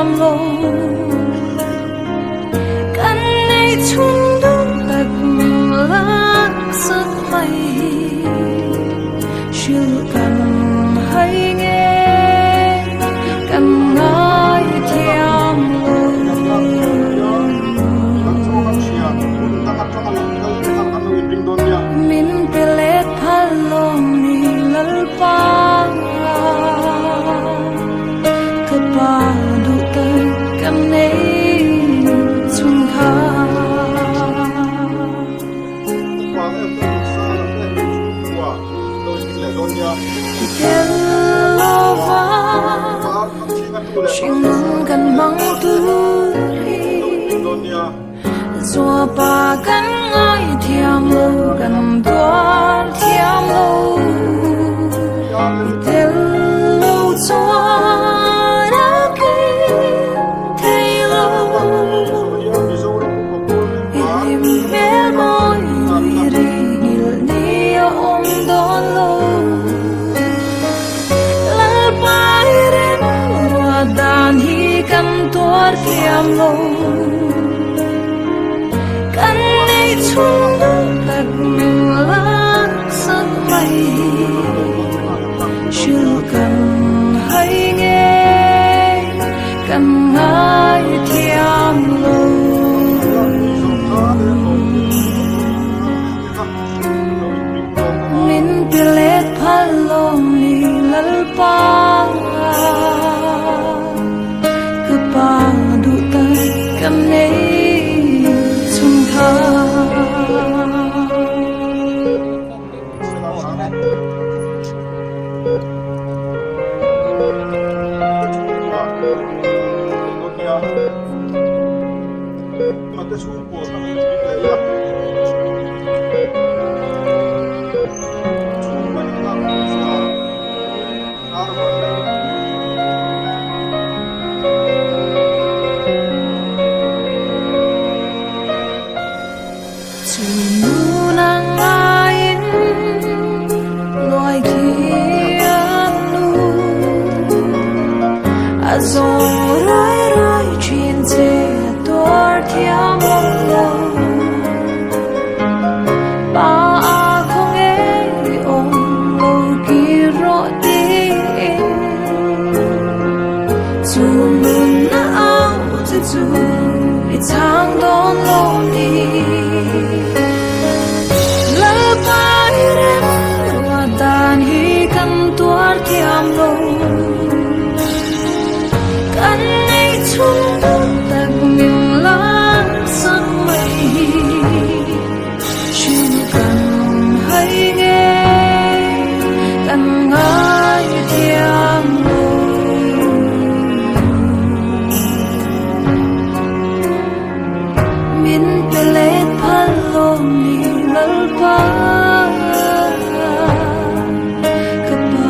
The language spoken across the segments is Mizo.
thiam lo Kan nei chhung duh tak min laksak mai hi Hrilh kan hai nge kan ngai thiam lo. Min pe let phal lawm ni Lalpa Ka pa duh tak ka nei chung kha. Tel lova hringnun kan hmang tur hi Zuapa kan ngai thiam lo kan tuar thiam lo I tel lo chuan a kim thei lo I hlim hmel mawi lui rei nghilh ni a awm dawn lo Lalpa i rem ruah dan hi kan tuar thiam lo Kan nei chhung duh tak min laksak mai hi Hrilh kan hai nge kan ngai thiam lo. Min ti let phal lawm ni Lalpa Ka pa duh tak ka nei chung kha. Chu nun a ngaiin luai khi an nu A zawng ruai ruai thin che a tuar thiam awm lo Pa a khaw ngei awm lo kir rawh tiin Chu nun a au che chu i chhang dawn lo ni. Lalpa i rem ruah dan hi kan tuar thiam lo. Kan nei chhung duh tak min laksak mai hi. Hrilh kan hai nge kan ngai thiam lo. Min pe let phal lawm ni Lalpa Ka pa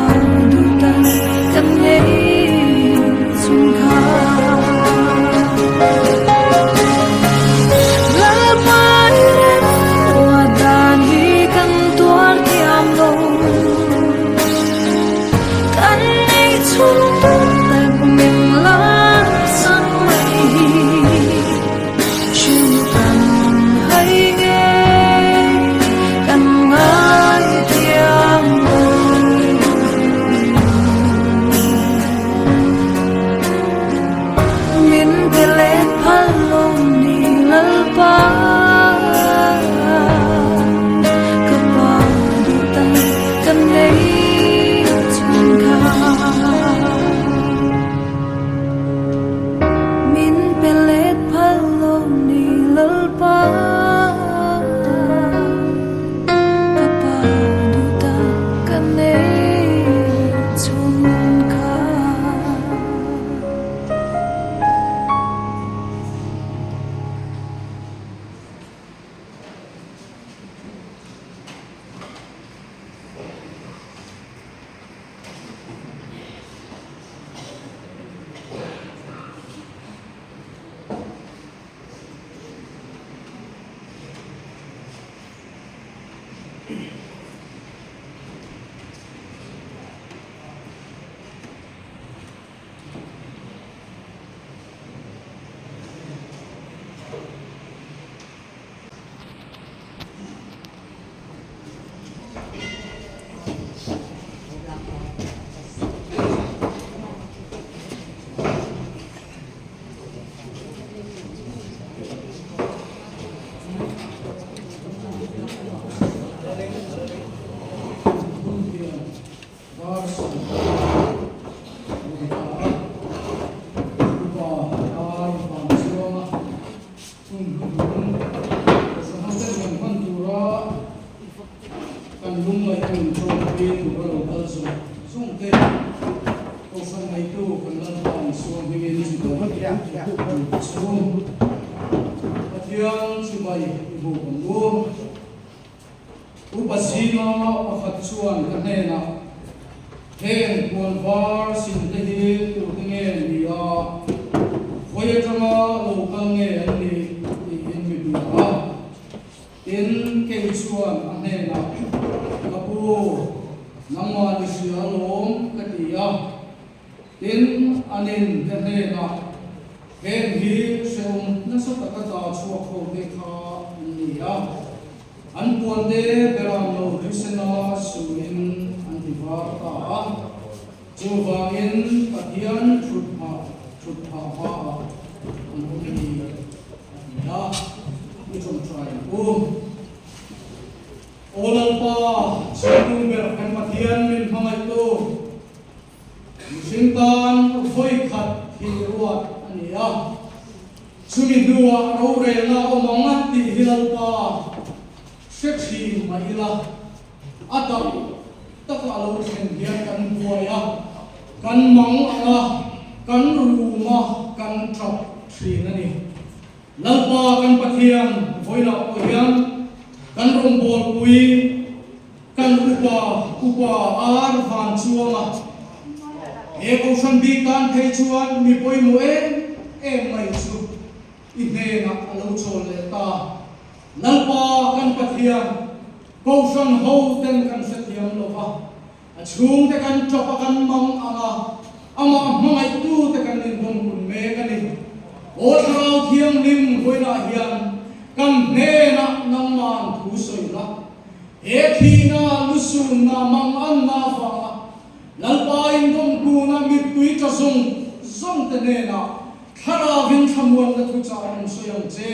duh tak ka nei chung kha. Lalpa i rem ruah dan hi kan tuar thiam. kan lungngaih hun ṭawngpui tur a lo kal zawng zawng te, Kohhran neitu kan Lalpa Isua hmingin chibai i chhung. Pathian chibai i buk ang u. Upa zinga pakhat chuan ka hnenah, Heng puan var sin te hi tute nge ni a, khawi atanga lo kal nge an nih? tiin mi bia a. Tin, kei chuan a hnenah, Ka pu, nangmah ni hria alawm, ka ti a. Tin, anin ka hnenah, Heng hi hrehawm nasa taka ta chhuak ho te kha an ni a, an puante beram lo thisena suin an ti var ta a. Chuvangin Pathian thutphah thutphah hmaah an awm a ni, a ti a. I tawngtai ang u. Aw Lalpa, chhungkung ber kan Pathian min hmangaihtu, Mihring tan vawi khat thih ruat a ni a, chumi hnuah rorelna a awm ang a tih hi Lalpa hre thin mah ila, a tak taka a lo thlen hian kan buai a, kan mang ang a, kan rum a, kan tap thin a ni. Lalpa kan Pathian vawilah pawh hian kan rawngbawlpui kan upa upa ar van chuanga he Kohhran bik tan phei chuan mi pawimawh em em mai chu i hnenah a lo chawl leh ta. Lalpa kan Pathian Kohhran ho ten kan hrethiam lo va, a chhungte kan tap a kan mang ang a, amah hmangaihtute kan inbawmkun mek a ni. Aw Thlarau Thianghlim vawiinah hian kan hnenah nangma'n thu sawi la, he thihna lusunna manganna avanga Lalpa inbawmkuna mittui tla zawng zawngte hnenah Thlaravin thlamuanna thuchah rawn sawi ang che.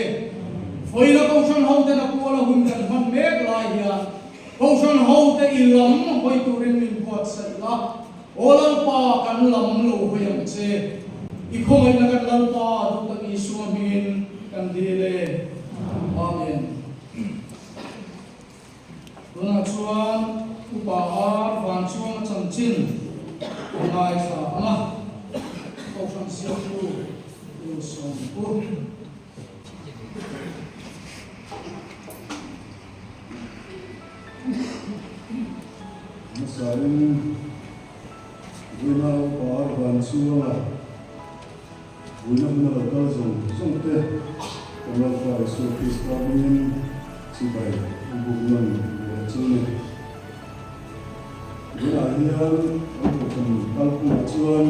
Vawiina Kohhran hoten a kuala hun kan hman mek lai hian Kohhran hote i lam hawi turin min buatsaih la, Aw Lalpa kan lam lo hawi ang che. I khawngaihna kan Lalpa duh tak Isua hmingin kan dil e. Amen. Tunah chuan Upa Ar Vanchuanga chanchin a ngaithla ang a, Kohhran Siamtu U Sawmpu. Hmasain Vawiina Upa Ar Vanchuanga Vawiina huna lo kal zawng zawng te kan Lalpa Isua Krista hmingin chibai i buk nawn leh chu ni. Vawiinah hian kan kohhran kalphungah chuan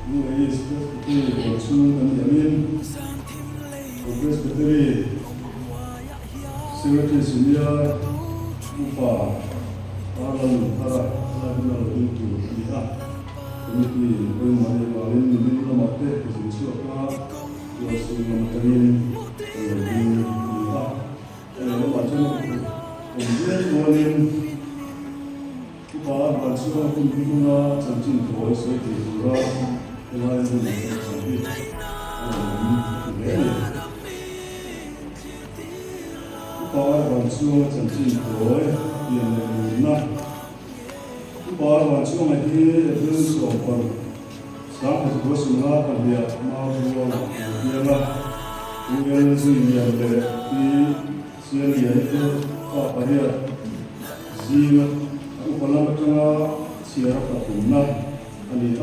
Lunglei East Presbytery huan chhung kan nih angin Presbytery Secretary Senior Upa Parlalnunthara lai huna lo ding tur a ni a. Committee pawimawh a nih avangin nimin lamah te ka zin chhuak a, tualchhung lam atangin ka lo ding a ni a. Ka lo lamah chuan a kut awm viau rualin Upa Vanchhunga hun hnuhnunga chanchin thawi sawi thei tura helai hun kan chang hi a lo awm a ti hle a ni. Upa Vanchhunga chanchin thawi pian leh nunna. Upa Vanchhunga hi April 16, 1952 Mauruang a lo piang a, U L Zuilian leh Pi Sialiani te pa pariat zinga a upa lam atanga chhiar a pathumna a ni a.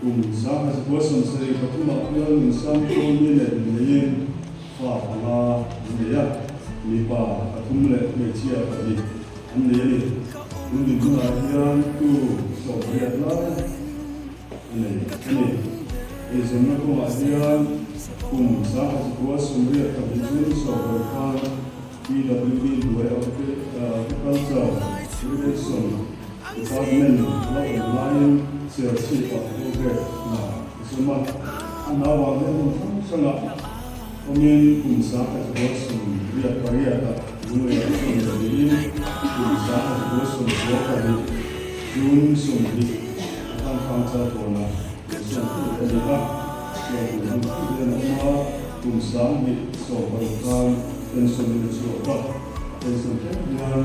Kum 1973 ah hian Nunsangtawni leh neiin fa panga an nei a, mipa pathum leh hmeichhia pahnih an nei a ni. Tun dinhmunah hian tu 80 lai a nei a ni. Eizawnna kawngah hian kum 1982 June 20 khan PWD hnuai Agriculture Irrigation Department la awm laiin Serchhip-ah project hna a zawm a. A hna vang hian hmun hrang hrangah awmin kum 1988-ah Lungleiah sawn leh niin kum 1992 June 20 a Thangkhang Chalkawnah an sawn theuh leh a ni a. Chuan tun hnu theuh hian a awm a, kum 2016 khan pension in a chhuak a, pension thleng hian.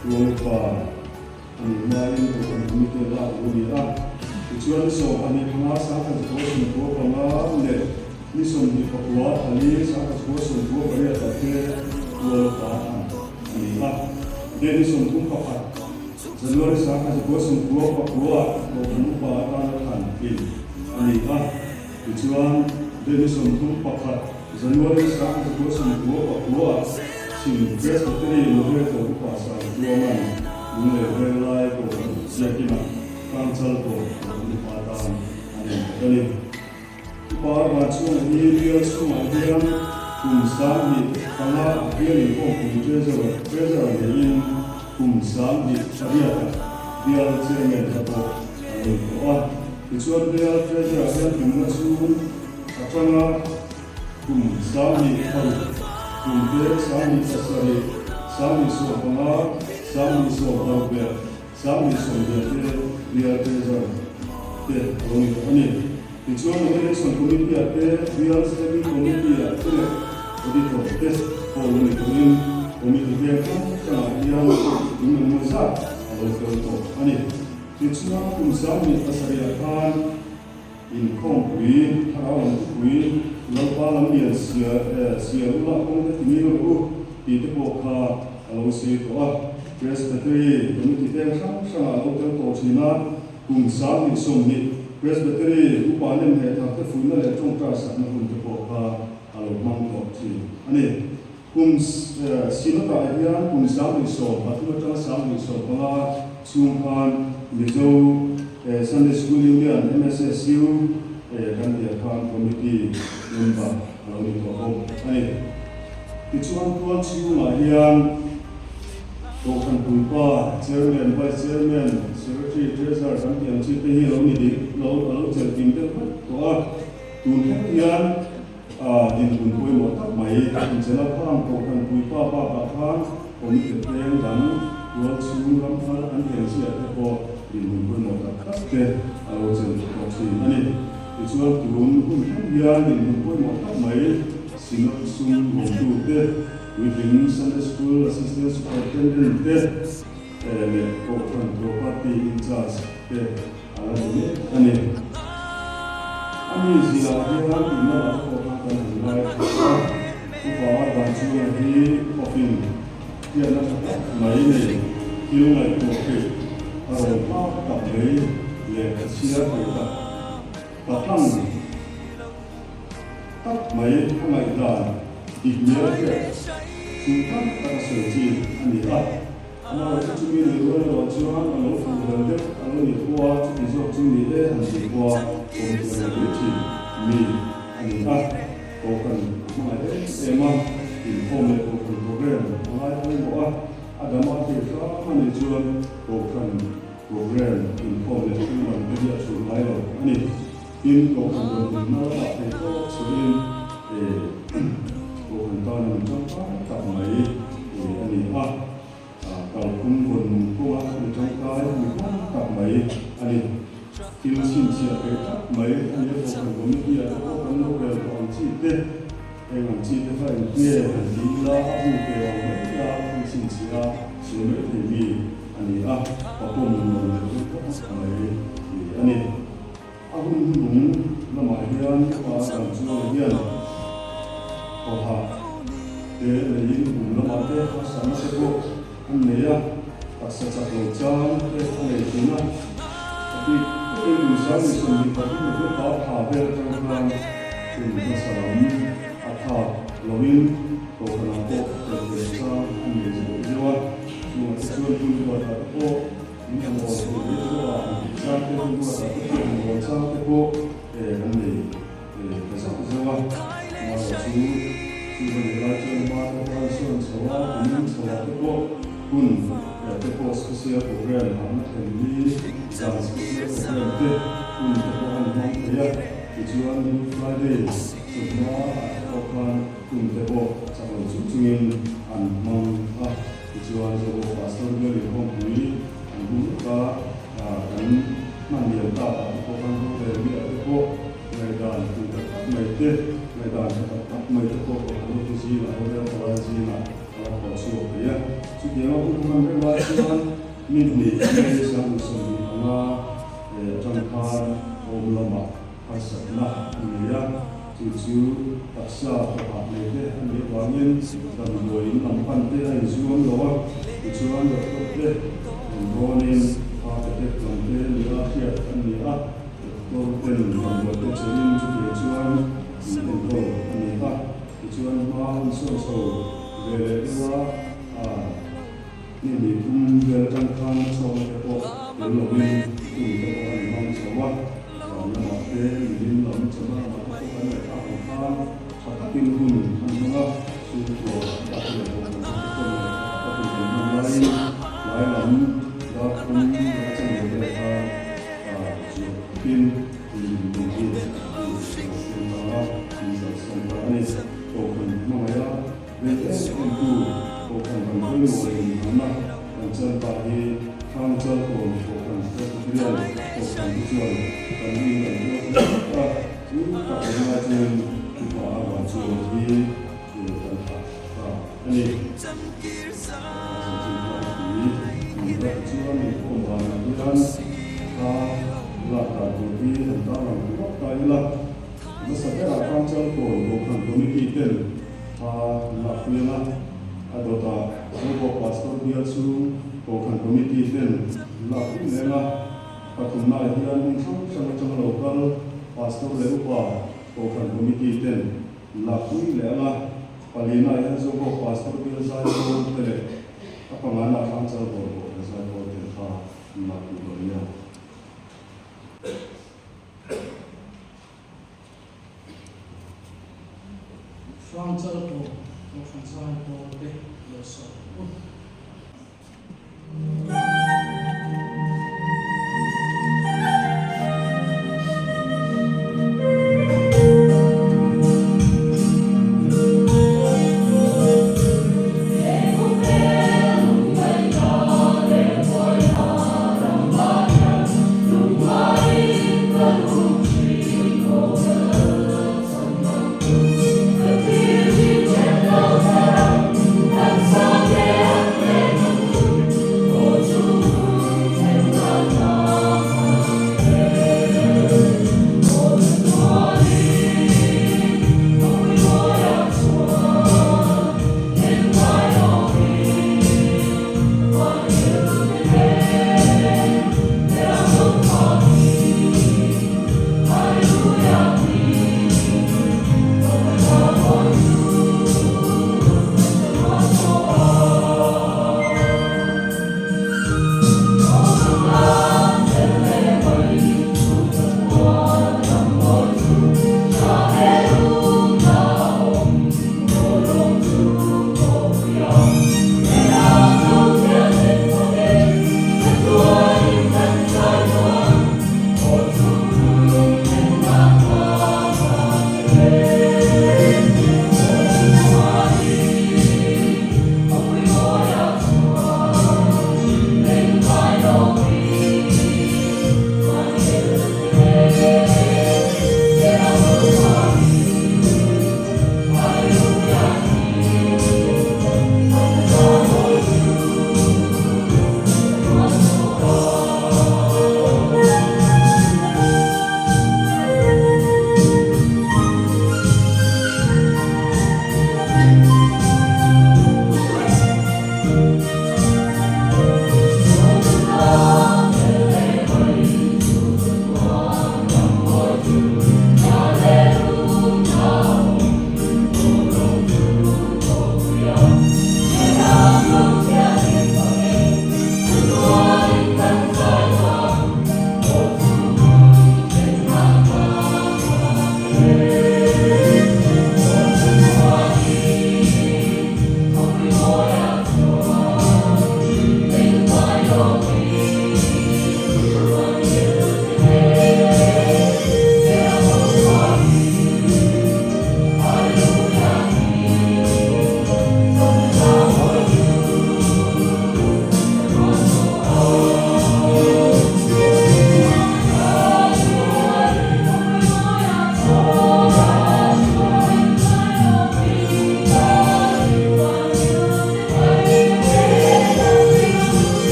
Tual upa a nih hmain Kohhran Committee a lak luh a ni a. Tichuan ni 25 1995 leh ni 24 pali 1998 ah te Tual upa thlan a ni a. Date ni 31 January 1999 ah Kohhran upa atana thlan tlin a ni a. Tichuan date ni 31 January 1999 ah Chhim Presbytery Moderator Upa Sangtuaman Lunglei Venglai Kohhran Biakinah Kangchal pawh Kohhran Upa atan a nei bawk a ni. Upa Vanchhunga hi bial chhungah hian kum 25 bial inkhawmpui Treasurer Treasurer niin kum 28 bial Chairman kha pawh a lo ni tawh a. Tichuan bial Treasurer hian tumna chhung atanga kum 26, kum te 27, 75, 76 leh 70 te bial Treasurer te a lo ni tawh a ni. Tichuan Nomination Committee-ah te, Bial Standing Committee-ah te leh Auditor te pawh lo ni tawhin Committee veng hrang hrangah hian tum engemaw zat a lo tel tawh a ni. Tichuan kum 27-ah khan Inkhawmpui, Thlarau lam thupui, Lalpa lam lian sial ula kawng te ti ngil rawh u tih te pawh kha a lo sawi tawh a. Presbytery Committee veng hrang hrangah a lo tel tawh thin a, kum 20 Presbytery upa nem leh thar te fuihna leh tawngtai sakna hun te pawh kha a lo hmang tawh thin a ni. Kum Synod-ah hian kum 20 atanga 25 chhung khan Mizo Sunday School Union, MSSU, kan tih ah khan Committee member a lo ni tawh bawk a ni. Tichuan tual chhungah hian Kohhran puipa, Chairman, Vice Chairman, Secretary, Treasurer kan tih ang chi te hi a lo ni dik lo, a lo chelh kim deuh vek tawh a. Tun thleng hian Dinhmun pawimawh tak mai inchela khang Kohhran puipa bakah khan committee peng dang tual chhung ram thar an tiang chiah te pawh dinhmun pawimawh tak tak te a lo chelh tawh thin a ni. Tichuan tun hun thleng hian dinhmun pawimawh tak mai Synod sum vawmtu te, Puitling Sunday School Assistant Superintendent te leh Kohhran Property In-charge te a la ni mek a ni. A mi zia hian tih lamah te pawh khan kan han ngai thei a, Upa Vanchhunga hi pawhin hriatna tha tak mai nei, thil ngaihtuah theih a rawn tlak tak mai leh ka chhiar theih tak patlang tak mai a ngaihdan dik nia hriat chu tak tak a sawi chi a ni a. Amah chu chumi ni rual erawh chuan a lo fuh vel deuh a lo ni pawh a, chuti zawk chu ni e han tih pawh a awm thiam lo mai thin mi a ni a. Kohhran a hmangaih em em a, inkhawm leh kohhran program a ngai pawimawh a, a dam a thei hram a nih chuan kohhran program inkhawm leh thil dang te hi a chhun ngai lo a ni. Tin, kohhran rawn dinna lamah thei tawk chhuahin kohhran tan an tangkai tak mai a ni a, kalphung vawn nung kawnga mi tangkai mi hmang tak mai a ni. Thil chhinchhiah theih tak mai a ni a, kohhran committee ah te pawh kan lo rel tawh ang chi te, heng ang chi te kha engtinge han ti ila a bu ve ang mai a thil chhinchhiah a sawi mai thei mi a ni a, pa pawm nuam leh rawng tak mai a ni. A hun hnung lamah hian upa dang chuang hian kawha te neiin kum lamah te harsatna te pawh an nei a, taksa chak lo chang te a nei thin a. A bik takin kum 22 November thla vel atang khan kum hmasa lam a thlak loin kohhranah pawh tel ve chang a nei zeuh zeuh a, chungah te chuan hun ruatah te pawh Min han awl thei mai chu a, han tih chang te hun ruat ah te pawh han awl chang te pawh kan nei ta zauh zauh a. Amaherawh chu chu va nih lai chuan hma te pawh an sawn chho a, kumin chho ah te pawh hun te pawh special program hahna thlen hi zan special program te hun te pawh an hmang thei a. Tichuan Good Friday chawhma ah te pawh khan hun te pawh chak lo chung chungin an hmang a. Tichuan Zobo Pastor bial inkhawmpui an hmu mek a, kan hman lian tak ah te pawh khan rorel mi ah te pawh ngaihdan tih tak tak mai te, ngaihdan tha tak tak mai te pawh Kohhran hotu zingah, rorel palai zingah a a la thaw chhuak thei a. Chutianga hun hman reng lai chuan mi hnih May 25 atang khan awm lamah harsatna a nei a, chu chu taksa thawhah nei te a nih avangin damdawiin lam pan te a inzuam lo a, tichuan doctor te an rawnin heart attack lam te nia hriat a ni a, doctor ten damdawi te chein chutiang chuan an enkawl a ni a, tichuan hma an sawn chho ve leh deuh a, Ni hnih thum vel atang khan a chhuakna te pawh tel lovin hun te pawh an hmang chho a, zan lamah te milim lam chawhma lamah te pawh kan ngaihthlak ang khan tha takin hun an hmang a, chhungkua a te leh bawk ang te pawh leh tha taka hun kan hman laiin tlai lam dar thum leh a chanve vel khan zuah takin milim tum hi a lo thleng ta a, min kalsan ta a ni. Kohhran hmangaih a. Vei em em tu Kohhran kan pawimawh leh inhmanna kan chal ta hi Hrangchal kawn Kohhran Presbyterian Kohhran te chuan kan ui kan tuar ta tak a, chu tak ang lai chuan upa a van chuan hi kan thlah ta a ni. Chanchin thar pui ni ta te chuan inkhawm banah hian thla lak dan tur hi han tarlang vak ta ila, hmasa berah Hrangchal kawn Kohhran Committee ten Thla lak hmel a, a dawtah Zobawk Pastor bial chu Kohhran Committee ten lak pui leng a, pathumnaah hian hmun hrang hrang atanga lo kal Pastor leh Upa Kohhran Committee ten lak pui leh ang a, palinaah hian Zobawk Pastor bial zaipawl te leh a panganaah Hrangchal Bawr Kohhran zaipawl ten thla lak pui dawn nia. Hrangchal pawl Kohhran zai pawl te lo sawi ang u.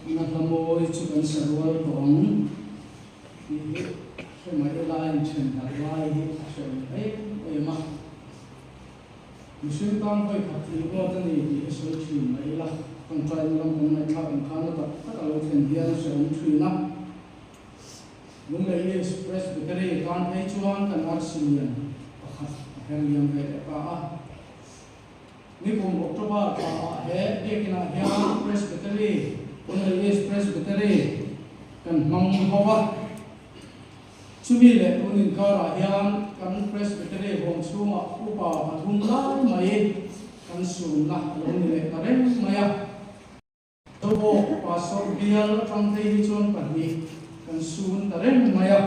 Fakna hla mawi chu kan sa rual tawh ang tih hi hre mai ila a inthen darh lai hi a hrehawm em em a. Mihring tan vawi khat thih ruat a ni tih hi sawi thin mai ila, tawngtaina lam kan ngaihthlak ang khan a tak tak a lo thlen hian a hrehawm thin a. Lunglei East Presbytery tan phei chuan kan arsi lian pakhat a her liam ve leh ta a. Nikum October thla ah he biakin ah hian Presbytery, Lunglei East Presbytery kan hmang ho a. Chumi leh tun inkarah hian kan Presbytery huang chhungah upa pathum lai mai kan sunna a lo ni leh ta reng mai a. Zobawk Pastor bial atang phei hi chuan pahnih kan sun ta reng mai a,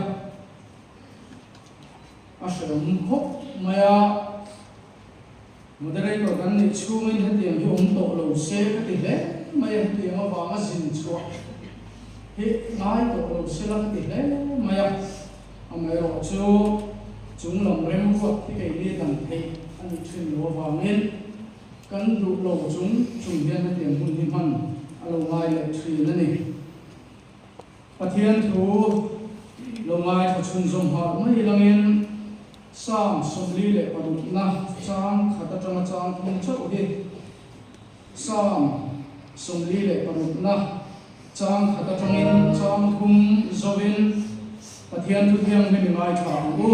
a hrehawm khawp mai a. Moderator kan nih chhungin hetiang hi awm tawh lo se ka ti hle mai a, hetiang avanga zin chhuah hi ngai tawh lo se la ka ti hle mai a. Amaherawh chu chung lam remruat hi keini dan theih a nih thin lo avangin kan duh lo chung chung hian hetiang hun hi hman a lo ngai leh thin a ni. Pathian thu lo ngaithla chhunzawm nghal mai langin Psalm 46 na chang khat atanga chang thum chauh hi Psalm 46 na chang khat atangin chang thum zovin Pathian thu thianghlim i ngaithla ang u.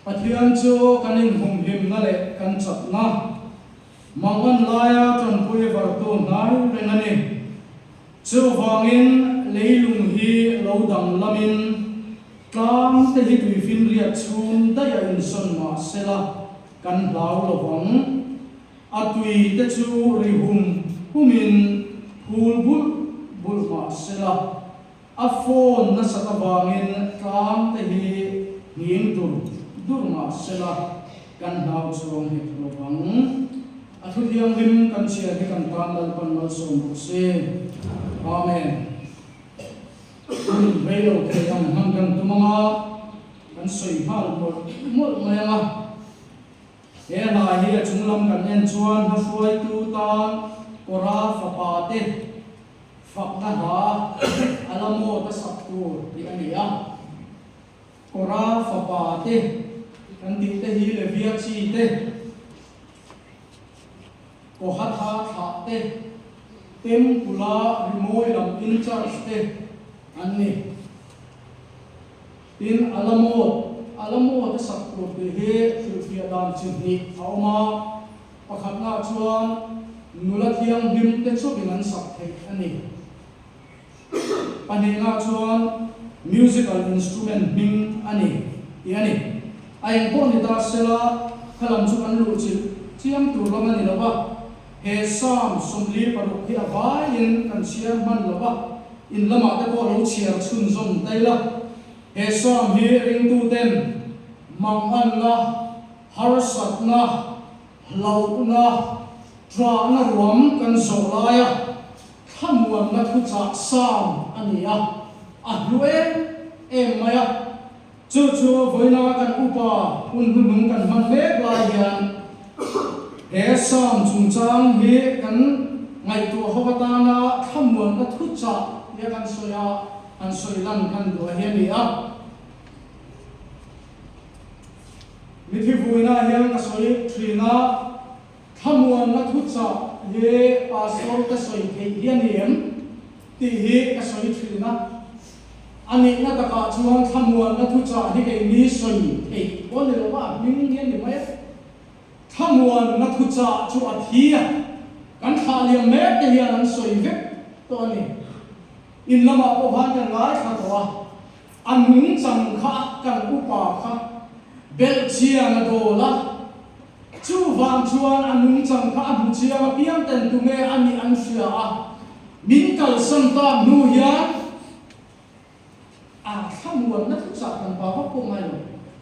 Pathian chu kan inhumhimna leh kan chakna mangan laia tanpui vartu hnai reng a ni. Chuvangin leilung hi lo danglamin tlang te hi tuifinriat chhung daih a insawn mah sela kan hlau lo vang. A tui te chu ri hum humin phul bulh bulh mah sela a phone nasat avangin tlang te hi nghing dur dur mah sela kan hlau chuang hek lo vang. A thu thianghlim kan chhiar hi kan tan Lalpan malsawm bawk se. Amen. Hun rei lo thei ang hman kan tum anga kan sawi nghal mawlh mawlh mai anga he hla hi a chung lam kan en chuan hmahruaitu tan Kora fapa te fakna hla a la mawt a sak tur tih a ni a. Kora fapa te kan tih te hi Levia chi te Kohatha thlah te, Temple-a rimawi lam in charge te an ni. Tin, Alamot, Alamot a sak tur tih hi hrilhfiah dan chi hnih a awm a, pakhatnaah chuan nula thianghlim te chauhin an sak theih a ni. Pahnihnaah chuan musical instrument hming a ni tih a ni. A eng pawh ni ta sela, kha lam chu kan luh chilh chiam tur lam a ni lo va, he Psalm 46 hi a vaiin kan chhiar hman lo va, in lamah te pawh lo chhiar chhunzawm ta ila. He Psalm hi ringtuten manganna, harsatna, hlauhna, ṭahna ruam kan zawh laia thlamuanna thuchah Psalm a ni a, a hlu em em mai a. Chu chu vawiina kan upa hun hnuhnung kan hman mek lai hian he Psalm chungchang hi kan ngaihtuah ho atana thlamuanna thuchah tia kan sawi a, han sawi lan kan duh a hi a ni a. Mithi vuinaah hian ka sawi thin a, thlamuanna thuchah hi pastor ka sawi theih hi a ni em tih hi ka sawi thin a. A nihna takah chuan thlamuanna thuchah hi keini sawi theih pawh a ni lo va, a hming hi a ni mai a. Thlamuanna thuchah chu a thi a, kan thlah liam mek te hian an sawi vek tawh a ni. In lamah pawh khan kan ngaithla tawh a. A nungchang kha kan upa kha belh chiang a dawl a, chuvang chuan a nungchang kha a hmu chiang apiang ten tunge a nih an hria a, min kalsan tak hnu hian a thlamuanna thuchah kan pa vak pawh ngai lo.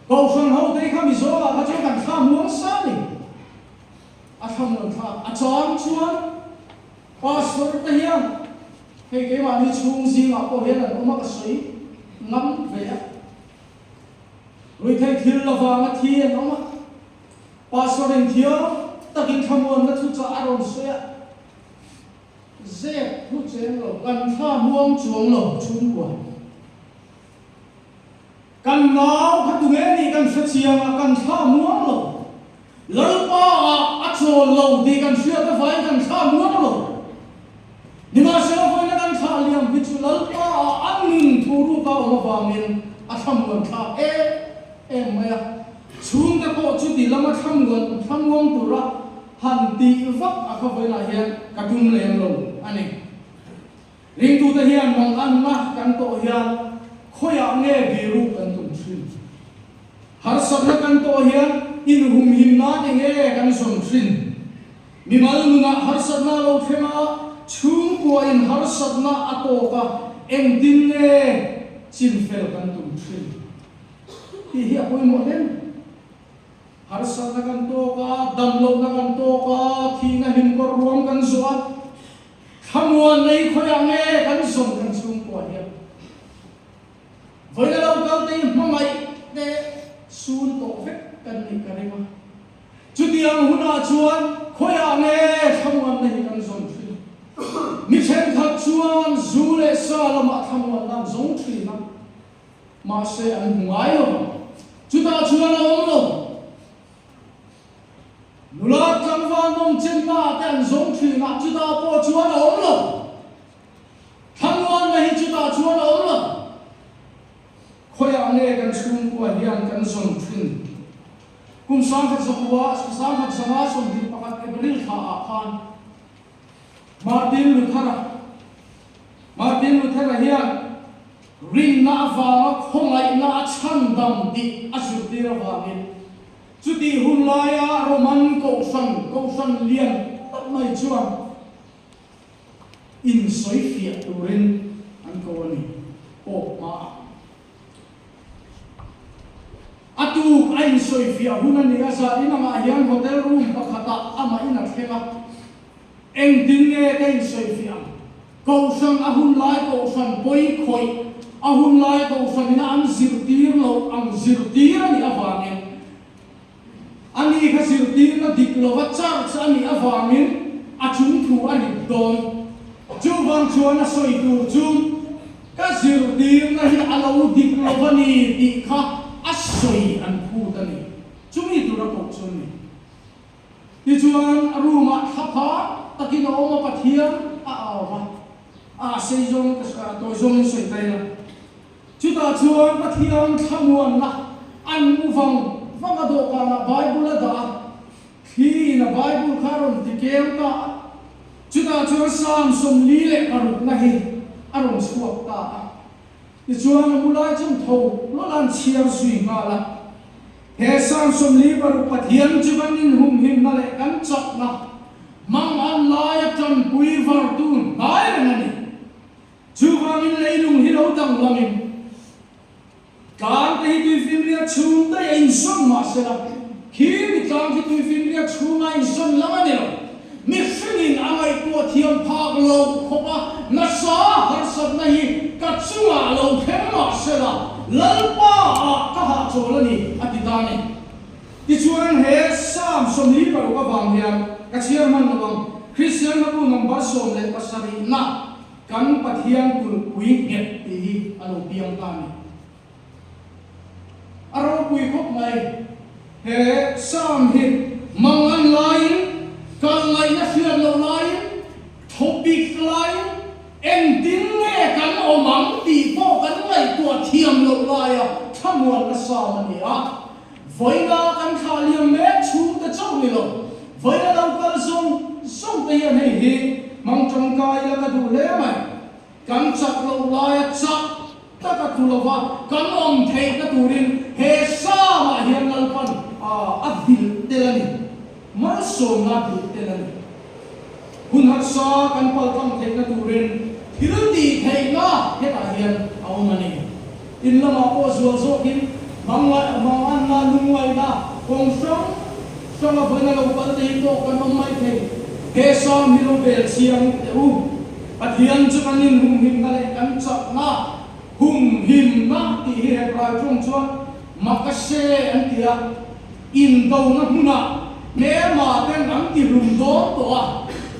Kohhran ho te kha Mizoramah kha chuan kan thla muang sa a ni. A thlamuan thlak a chang chuan Pastor te hian hei keimahni chhung zingah pawh hian an awm a ka sawi ngam ve a. Ruihtheih thil lovanga thi an awm a. Pastor in thiam takin thlamuanna thuchah a rawn sawi a. Zep thu cheng lo, kan thla muang chuang lo chhungkua. Kan nau kha tunge nih kan hre chiang a, kan thla muang lo. Lalpa ah a chawl lo tih kan hriat avangin kan thla muang lo. Nimahsela vawiina kan thlah liam hi chu Lalpa ah a nun thu ruk a awm avangin a thla muan thlak em em mai a. Chhungte pawh chuti lama thla muan thla muang tura han tih vak a kha vawiinah hian ka tum lem lo a ni. Ringtute hian manganna kan tawh hian khawiah nge biruk kan tum thin? Harsatna kan tawh hian inhumhim nan enge kan zawn thin? Mimal nunah harsatna a lo thleng a, chhungkuain harsatna a tawk a, engtin nge chinfel kan tum thin? Tih hi a pawimawh hle mai. Harsatna kan tawk a, damlohna kan tawk a, thihna hlimkawr ruam kan zawh a, Thlamuan nei khawiah nge kan zawm kan chhungkua hian vawiina lo kal te hi hmangaih te sun tawh vek kan nih ka ring a. Chutiang hunah chuan khawiah nge thlamuanna hi kan zawm thin? Mi thenkhat chuan zu leh sa lamah thlamuanna an zawng thin a, mahse an hmu ngai lo ang. Chutah chuan a awm lo. Nula tlangval nawm chenna ah te an zawng thin a, chutah pawh chuan a awm lo. Thlamuanna hi chutah chuan a awm lo. Khawiah nge kan chhungkua hian kan zawn thin? Kum 1900 1921 April thla ah khan Martin Luther-a Martin Luther-a hian rinna avanga khawngaihna a chhandam tih a zirtir avangin Chutih hun laia Roman kohhran, kohhran lian tak mai chuan insawi fiah turin an ko a ni, Pope hmaah. A tuk a insawi fiah hun a ni a, zan inangah hian hotel room pakhatah amah in a thleng a, Engtin nge ka insawi fiah ang? Kohhran a hun lai kohhran pawi khawih, a hun lai kohhran ina an zirtir loh ang zirtir a nih avangin, a ni kha zirtirna dik lova church a nih avangin a chung thu a rit dawn. Chuvang chuan a sawi tur chu ka zirtirna hi a lo dik lova ni tih kha a sawi an phut a ni. Chumi tura koh chu a ni. Tichuan, a room-ah thla phah takin a awm a, Pathian a au va, a sei zawng ka tawi zawngin sawi ta ila. Chutah chuan Pathian thlamuanna an mu vang vang a, dawhkanah Bible a dah a, thli in a Bible kha a rawn ti keu ta a. Chutah chuan Psalm 46na hi a rawn chhuak ta a. Tichuan, a mu lai chuan tho lawlh an chhiar zui nghal a. He Psalm 46 Pathian chu kan inhumhimna leh kan chakna hmang an laia tanpui vartu hnai reng a ni. Chuvangin leilung hi lo danglamin tlang te hi tuifinriat chhung daih a insawn mah sela, khi mi tlang khi tuifinriat chhunga insawn lam a ni lo. Mihringin a ngaihtuah thiam phak lo khawp a, nasa harsatna hi ka chungah lo thleng mah sela, Lalpa ah ka hahchawl a ni, a ti ta a ni. Tichuan he Psalm 46 avang hian ka chhiar hman lo ang, Kristian hlabu number 17 na kan Pathian kulhpui nghet tih hi a lo piang ta a ni. A ropui khawp mai. He Psalm hi mangan laiin, kal ngaihna hriat loh laiin, thaw bik laiin, engtin nge kan awm ang tih pawh kan ngaihtuah thiam loh laia thlamuanna Psalm a ni a. Vawiina kan thlah liam mek chhungte chauh ni lo, vawiina lo kal zawng zawng te hian hei hi hmang tangkai ila ka duh hle mai. Kan chak loh laia chak tak a tlu lova kan awm theihna turin he Psalm-ah hian Lalpan a vilh tel a ni. Malsawmna a vilh tel a ni. Hun harsa kan paltlang theihna turin thil tih theihna hetah hian a awm a ni. In lamah pawh zual zawkin manganna, lungngaihna, kawng hrang hranga vawiina lo kal te hi pawh kan awm mai thei. He Psalm hi lo bel chiang teh u. Pathian chu kan inhumhimna leh kan chakna humhimna tih hi Hebrai tawng chuan makashe an ti a, indona hmunah hmelma ten an tihlum dawn tawh a,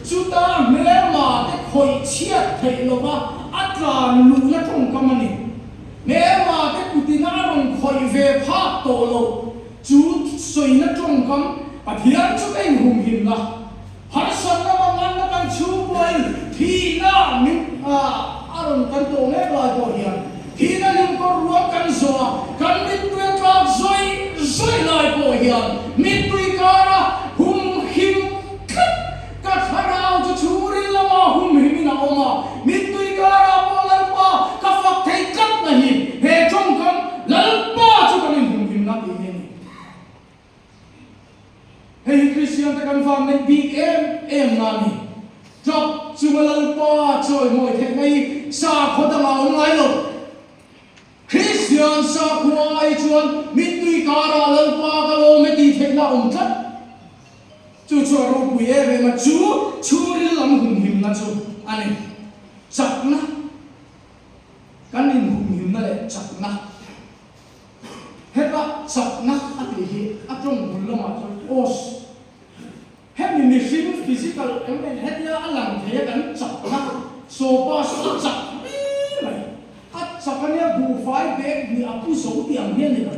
chuta hmelma te khawih chhiat theih lova a tlan luhna tawngkam a ni. Hmelma te kutin a rawn khawih ve phak tawh loh chu sawina tawngkam Pathian chu ka inhumhimna, harsatna manganna kan chhungkuain thihna min a rawn kan tawh mek lai pawh hian thihna hlimkawr ruang kan zawh a, kan mittui a tlak zawih zawih lai pawh hian mittui kara humhim tlat Ka thlarau chu chhungril lamah humhimin a awm a, mittui karah pawh Lalpa ka fak thei tlat na hi he tawngkam Lalpa chu kan inhumhimna tih hi a ni. Hei hi Kristian te kan van neih bik em em na a ni. Tap chunga Lalpa chawimawi theihna hi sakhaw dangah a awm ngai lo. Kristian sakhua ai chuan mittui karah Lalpa ka lawm e tih theihna a awm tlat. Chu chu a ropui em em a, chu chhungril lam humhimna chu a ni. Chakna, kan inhumhimna leh chakna. Heta chakna a tih hi a tawng bul lamah chuan os. Hemi mihring physical em em hetia a lang thei a kan chakna sawpa saw a chak hle mai. A chak ania buhfai bag hnih a pu zo tih ang hian ni lo.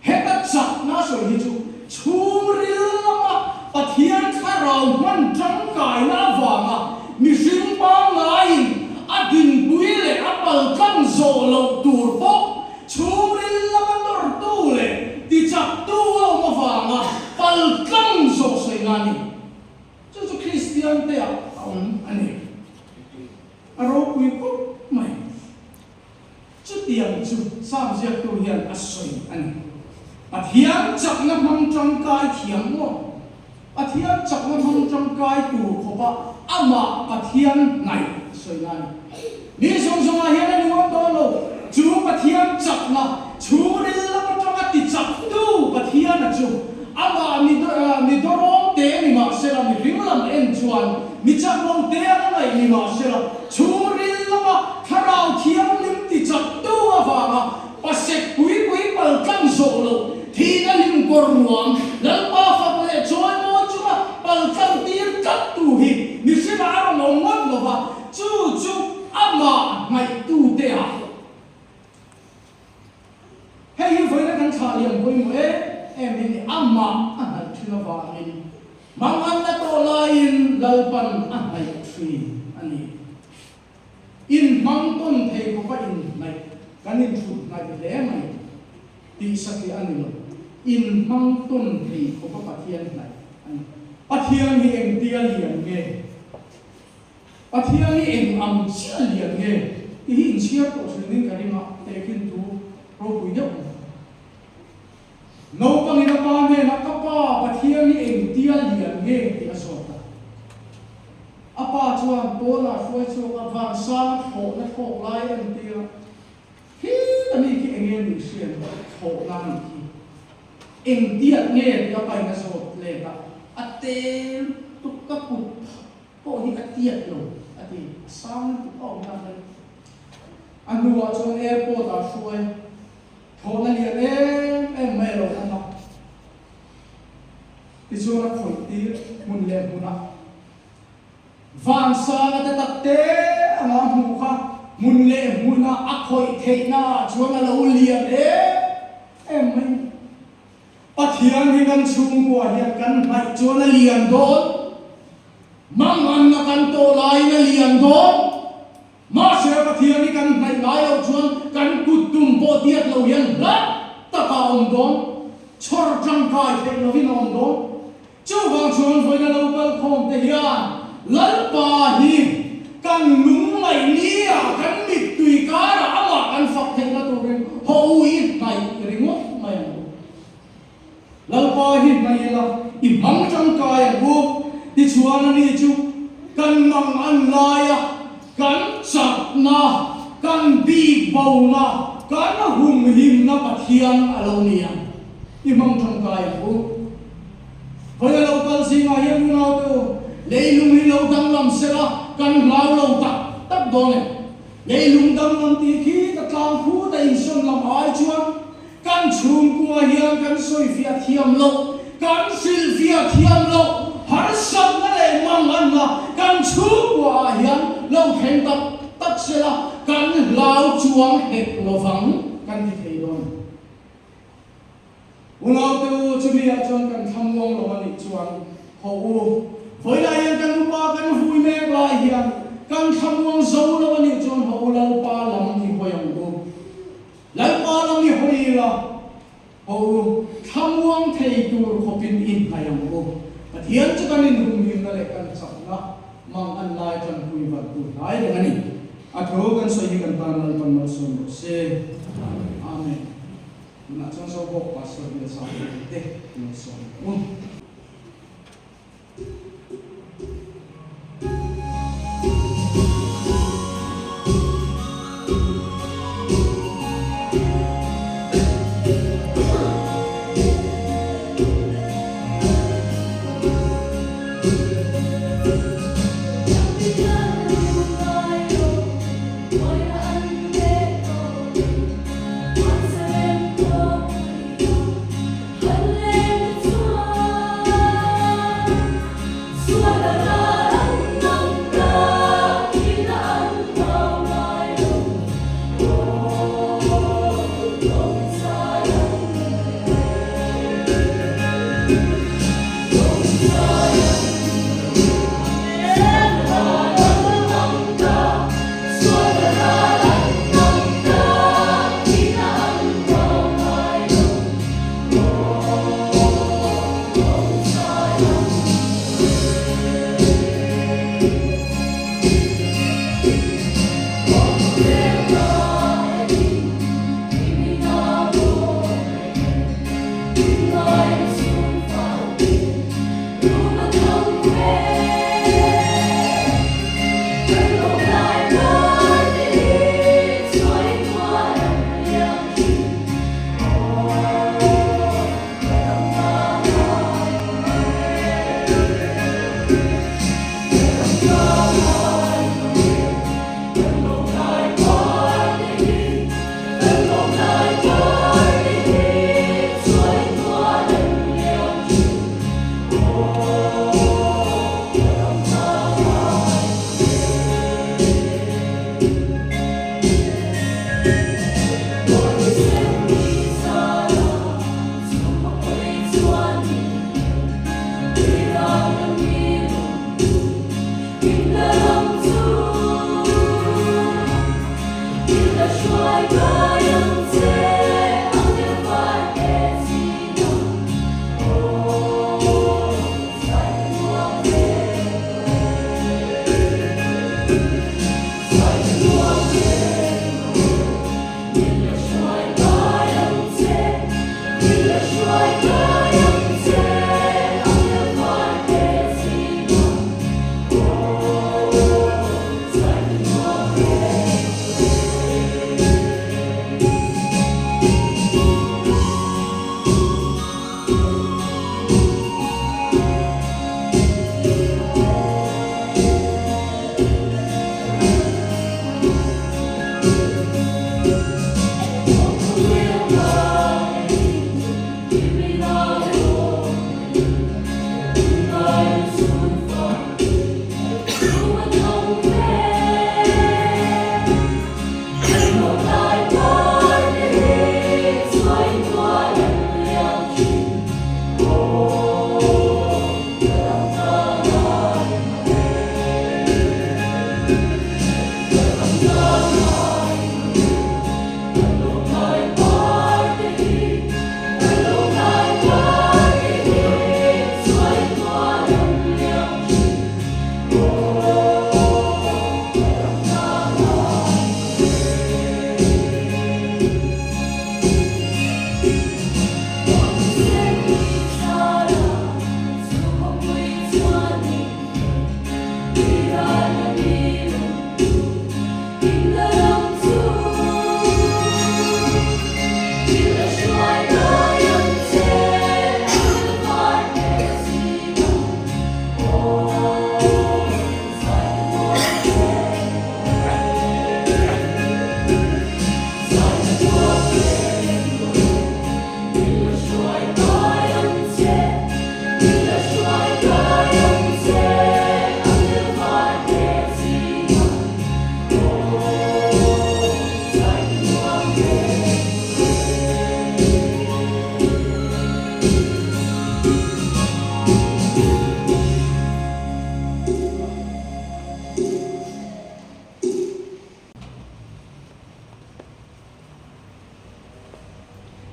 Heta chakna sawi hi chu chhungril lama Pathian thlarau hman tangkaina avanga mihring pangngaiin a dinpui leh a paltlang zawh loh tur pawh Chhungril lama nawrtu leh tichaktu a awm avanga paltlang zawh sawina a ni. Chu chu Kristian te ah a awm a ni. A ropui khawp mai. Chutiang chu Sam ziaktu hian a sawi a ni. Pathian chakna hmang tangkai thiam maw? Pathian chakna hmang tangkai tur khawpa amah Pathian hnaih sawina a ni. Mi zawng zawngah hian a nuam dawn lo. Chu Pathian chakna chhungril lam atanga tichaktu Pathiana chu amah mi mi dawrawm te ni mahsela mihring lam en chuan mi chak lo te anga ngaih ni mahsela chhungril lama thlarau thianghlim tichaktu avanga Pasek pui pui pal tlang zawh loh thihna hlim kawr ruang Lalpa fak leh chawi mawi chunga pal tlang tir tlat tu hi mihringah a rawn awm ngawt lo va, chu chu amah ngaihtute ah. Hei hi vawiina kan thlah liam pawimawh em em hi ni, amah a hnaih thin avangin manganna tawh laiin Lalpan a hnaih thin a ni. Inhmang tawn thei khawpa inhnaih kan inthut hnaih hle mai tih satliah a ni lo. Inhmang tawn thei khawpa Pathian hnaih a ni. Pathian hi engtia lian nge? Pathian hi eng ang chiah lian nge? Tih hi inchhiar tawh hrilhin ka ring a, tehkhin thu ropui deuh a ni. Naupangin a pa hnenah, Ka pa, Pathian hi engtia lian nge? tih a zawt a. A pa chuan pawnah hruai chhuak a, vansanga thlawhna thlawk lai a entir a. Khi ta mi khi enge nih hriat thlawhna a nih khi. Engtiat nge tih a pain a zawt let a, a tel tuk ka kut pawh hi a tiat lo a ti, a sang lutuk a awmna a ni. A hnuah chuan airport ah hruai thlawhna lian em em mai a lo awm a. Tichuan a khawih tir hmun leh hmunah Vansanga te tak te anga hmuh kha hmun leh hmunah a khawih theihna ah chuan a lo lian em em mai. Pathian hi kan chhungkua hian kan hnaih chuan a lian dawn, manganna kan tawh laiin a lian dawn. Mahse Pathian hi kan hnaih ngai loh chuan kan kut tum pawh tiat lo hian hlat taka a awm dawn, chhawr tangkai theih lovin a awm dawn. Chuvang chuan vawiina lo kal khawm te hian Lalpa hi kan lungngaih ni ah kan mittui karah amah kan fak theihna turin haw u i hnaih ringawt mai ang u. Lalpa hi hnaih ila i hmang tangkai ang u. Tichuan ani chu kan mang an laia kan chakna, kan bik bona, kan humhimna Pathian a lo ni ang. I hmang tangkai ang u. Vawi a lo kal zingah hian unaute u, leilung hi lo danglam sela kan hlau lo tak tak dawn e. Leilung danglam tih khi ka tlang phut a insawn lam ai chuan Kan chhungkua hian kan sawifiah thiam loh, kan hrilhfiah thiam loh, harsatna leh manganna kan chhungkuaah hian tak tak sela, kan hlau chuang hek lovang kan ti thei dawn. Unaute u, chumi-ah chuan kan thlamuang lo a nih chuan haw u. Vawilah hian kan upa kan vui mek lai hian kan thlamuang zo lo a nih chuan haw u, Lalpa lam i hawi ang u. Lalpa lam i hawi ila, haw u, thlamuang thei tur khawpin i hnaih ang u. Pathian chu kan inhumhimna leh kan chakna mang an lai tanpui vat tur hnai reng a ni. A thu kan sawi hi kan tan Lalpan malsawm rawh se. Amen. Tunah chuan Zobawk Pastor Bill Sangte te lo sawi ang u.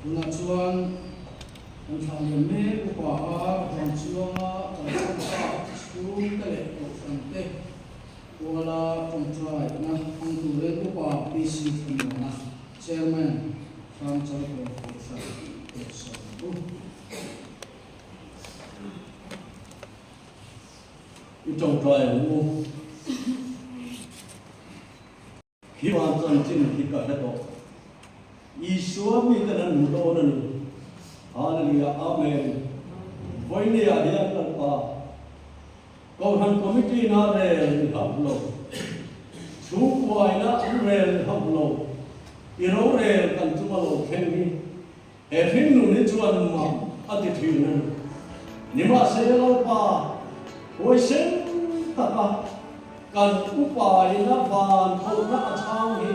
Tunah chuan kan thlah lian mek upa a vang chuanga kan chhungkhat chhungte leh kohhran te Kuala tawngtaina hmang turin upa PC Thlamuana, Chairman, Hrangchalkawn Kohhran pawh sawm ang u. I tawngtai ang u. Khi van chanchin hi ka hre tawh. Isua miten an hmu dawn a ni. Hallelujah Amen. Vawinia hian Lalpa Kohhran Committee na rel ni hauh lo, chhungkuaina an rel ni hauh lo, i rorel kan chunga lo thleng hi he hringnun hi chuan mah a ti thin a ni. Nimahse Lalpa huaisen taka Kan upaina van kohna a chhang hi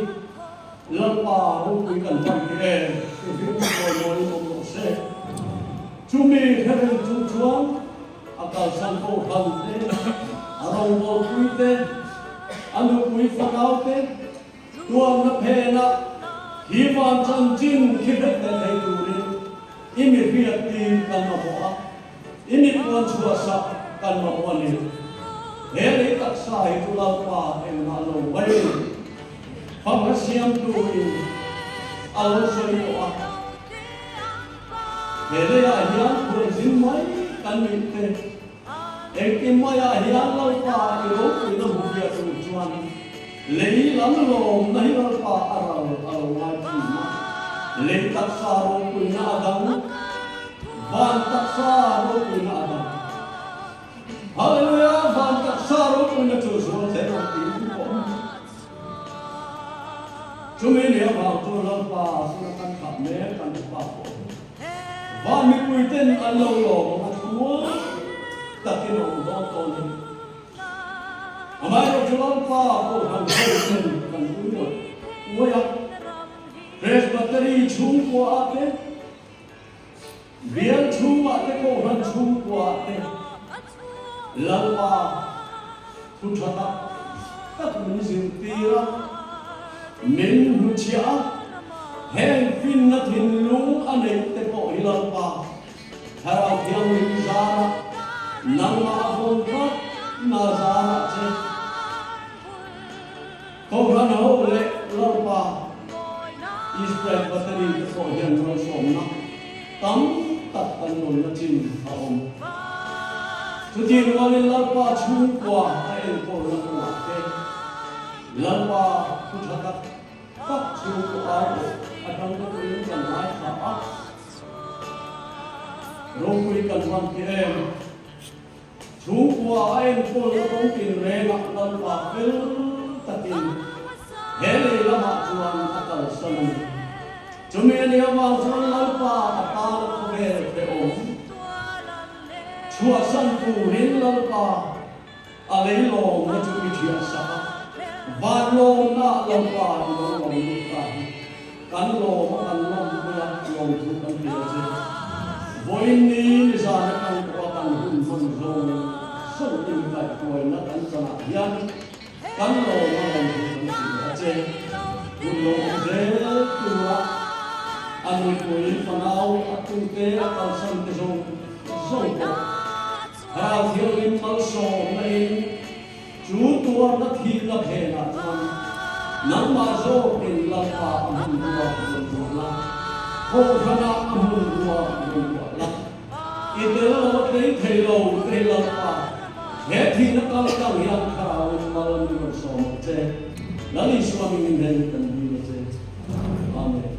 Lalpa ropui kan hman hi em? I hlim sawi mawiin awm rawh se. Chumi hre reng chung chuan a kalsan kohhran te, a rawngbawlpui te, a nupui fanau te tuarna phenah hi van chanchin khi hret leh thei turin i mi hriattir kan mamawh a. I mi puan chhuahsak kan mamawh a ni. He lei taksa hi chu Lalpa engmah lo mai a ni. Famna siamtu in a lo sawi tawh a. He leiah hian khualzin mai kan nih te, engkim maiah hian Lalpa i ropuina hmu fiah tur chuan lei lam lawmna hi Lalpa a ral a lo ngai thin a. Lei taksa ropuina a dang. Van taksa ropuina a dang. Hallelujah! Van taksa ropuina chu zual zel ang tiin pawh. Chumi ni avang chuan Lalpa suna kan thlah mek kan upa pawh van mipuiten an lo lawm ang a thlua takin a awm dawn tawh a ni. Amaherawhchu Lalpa pawh han ho ten kan ui ngawih ngawih a, Presbytery chhungkua ah te, Bial chhungah te Kohhran chhungkuaah te Lalpa thu tha tak tak min zirtir a, min hmuchhiah a, heng finna thinlung a neih te pawh hi Lalpa Thlarau Thianghlim zarah nangmah a vawn tlat na zarah che Kohhran ho leh Lalpa Israel Battery te pawh hian malsawmna tam tak kan rawn la chin a awm. Chuti rualin Lalpa chhungkua a enkawlna kawngah te Lalpa thu tha tak tak chhungkua ai pawh atang te pawhin kan ngaithla a, ropui kan hman ti em? Chhungkua a enkawlna kawng tinrengah Lalpa fel takin he lei lamah chuan a kalsan a ni. Chumi a nih avang chuan Lalpa a tana khawvel hrehawm chhuahsan turin Lalpa a lei lawmna chu i thiah sak a, van lawmna Lalpa i lo lawm lut ta hi kan lawm a kan lawmpui a, lawmthu kan ti a che. Vawiin ni nizan atang pawha kan hun hman zawng zawng inkaihhruaina kan chanah hian kan lawm a lawmthu kan ti leh a che. Hun lo awm zel tura a nupui fanau a tute a kalsan te zawng zawng pawh Thlarau Thianghlim malsawmna in chu tuarna thihna phenah chuan nangmah zawkin Lalpa a hmun ruak rawn ruah la, Kohhranah a hmun ruak rawn ruah la. I tel lo a tlei thei lo te Lalpa, he thihna kal tlang hian Thlarauin mal min rawn sawm ang che. Lal Isua mingin hen kan dil a che. Amen.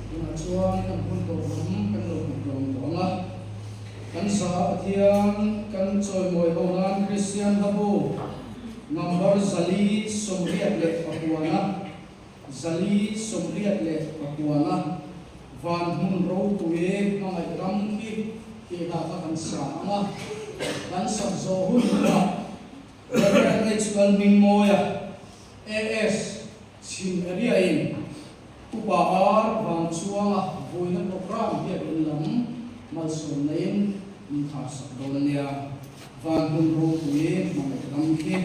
Tunah chuan kan hun tawh lam kan lo hmu hlawm tawh ang a. Kan sa Pathian kan chawimawi ho nan Kristian hlabu number 486, 486 van hmun ropui hmangaih ram khi tih hla kha kan sa ang a. Kan sak zawh hun hunah Rev. H. Lalhmingmawia, AS, Chhim area in Upa Ar vang chuanga vuina programme biakinn lam malsawmna in min khar sak dawn a nia. Van hmun ropui hmangaih ram khi.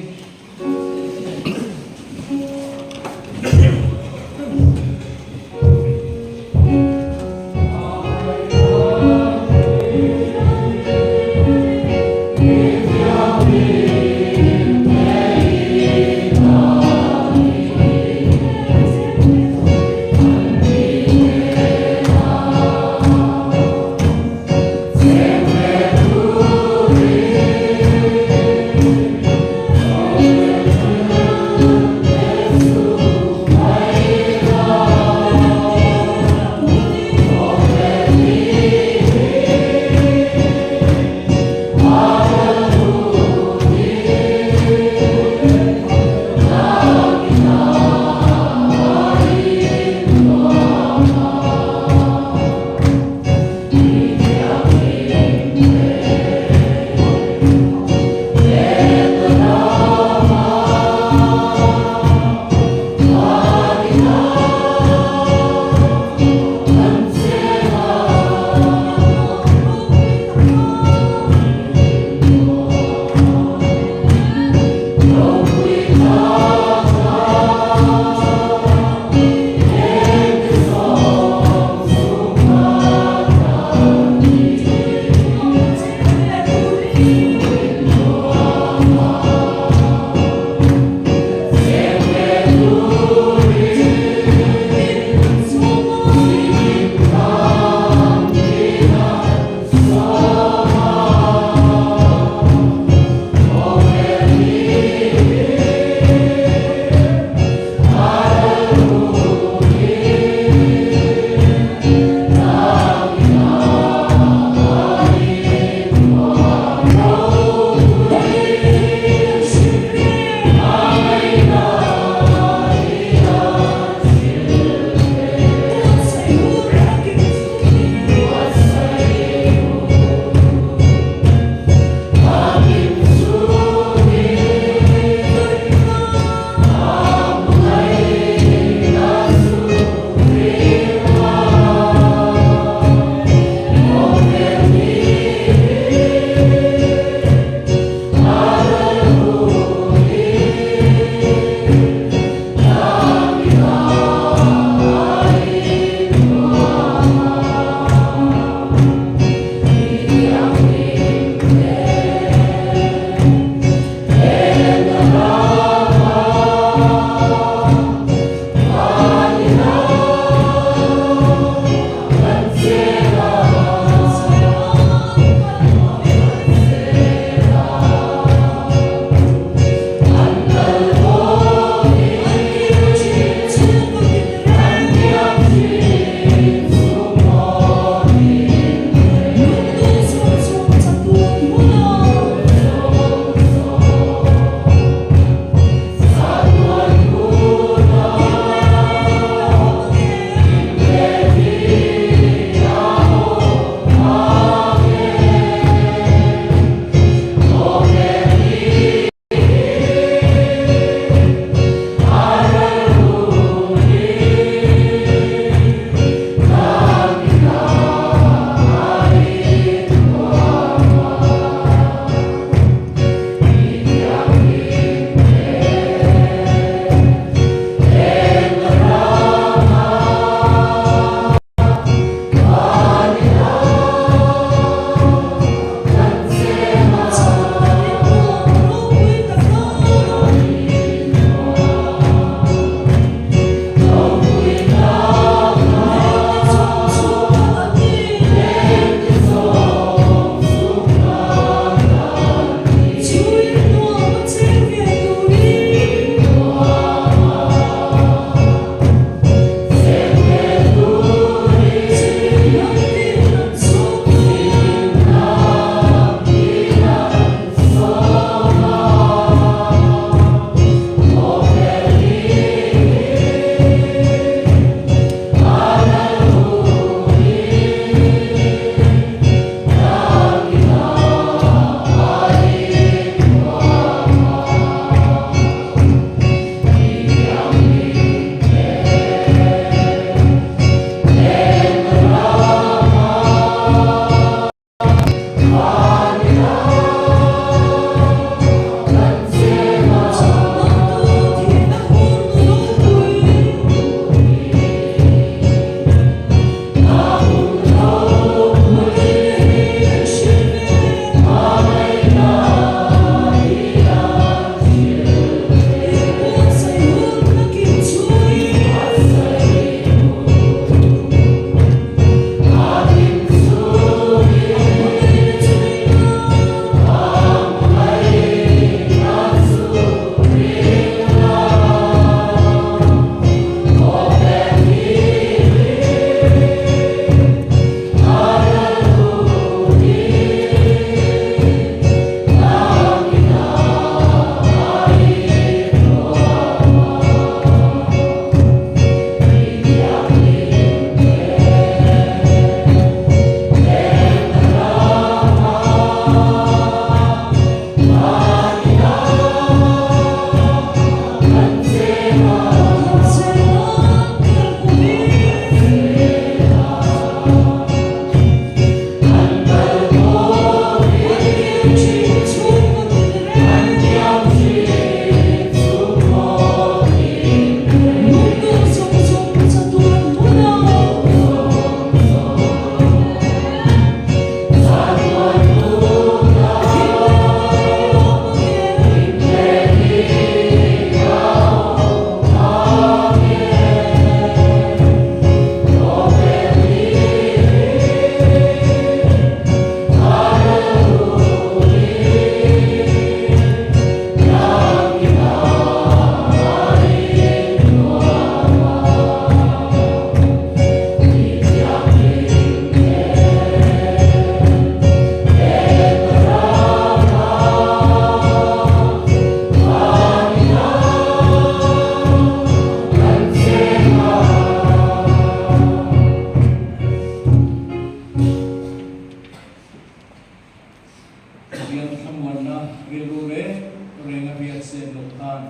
reng a hriat sep loh khan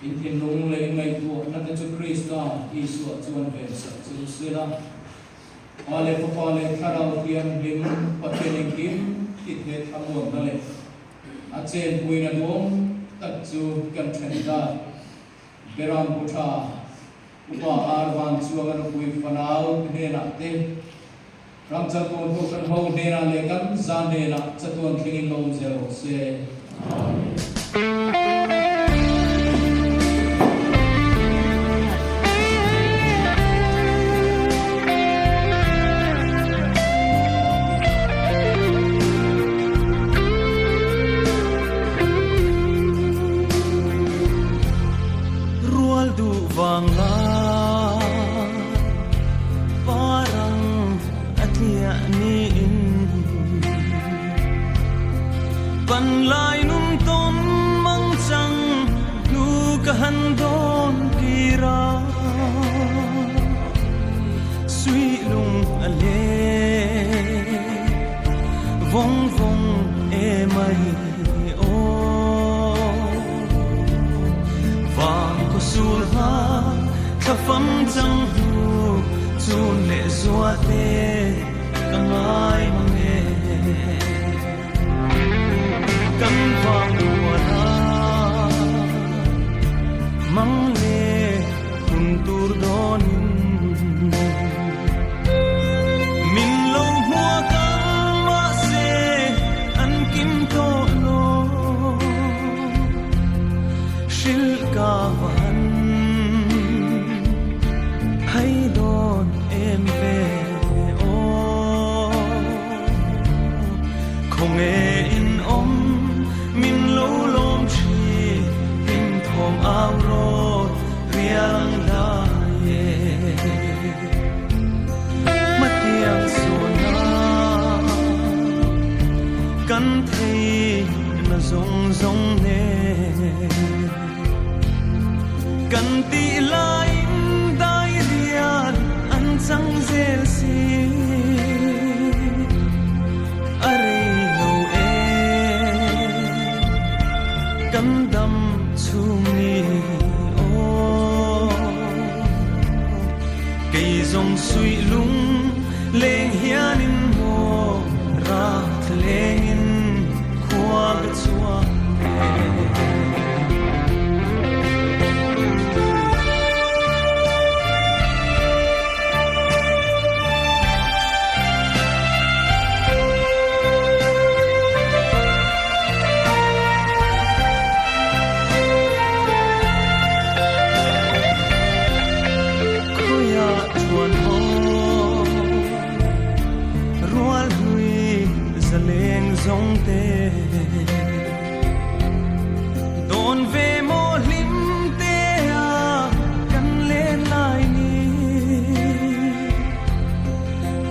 in thinlung leh in ngaihtuahna te chu Krista Isua chuan vensak che u sela. Pa leh Fapa leh Thlarau Thianghlim Pathian engkim ti the thlamuanna leh a chenpuina duang tak chu kan then ta. Beram pu tha, Upa Ar Van Chuanga nupui fanau te hnenah te, Ramchal Kawn Kohhran ho hnenah leh kan za hnenah chatuan thlengin lo awm zel rawh se. Amen. Rual duh vang lai parang a tliah niin Pan lai nun tawn mang chang hnu ka han dawn kir a Suih lung a leng vawng vawng emai aw. Vang khaw sul hma thla fam chang hnu chun leh zua te ka ngai mang e. Kan vang mual a mang le hun tur dawnin min lo hmuak ang mahse an kim tawh lo. Hrilh ka van hai dawn em ve aw. Khawnge in awm min lo lawm thin in thawm au rawt riang lai e. Hmatiang sawn a kan thei na zawng zawng nen kan tih laiin dai rial an chang zel si a rei lo e kan dam chhung ni aw. Kei zawng suih lung leng hianin maw rak thla lengin khua ka chuak e. Khawiah chuan aw rual hlui zaleng zawng te dawn ve maw hlim te a kan len lai ni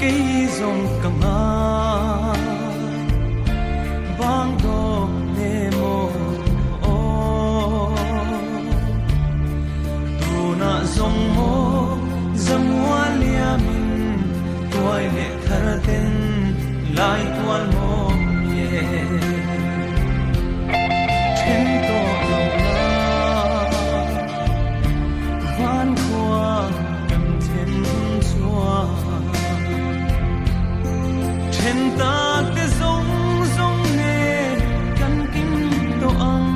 kei zawng ka ngai vang dawk ne maw aw. Tunah zawng maw zamual liamin tuai leh thar ten lai tual maw ye. Then tawh lo la van khua kan then chuan then tak te zawng zawng nen kan kim tawh ang.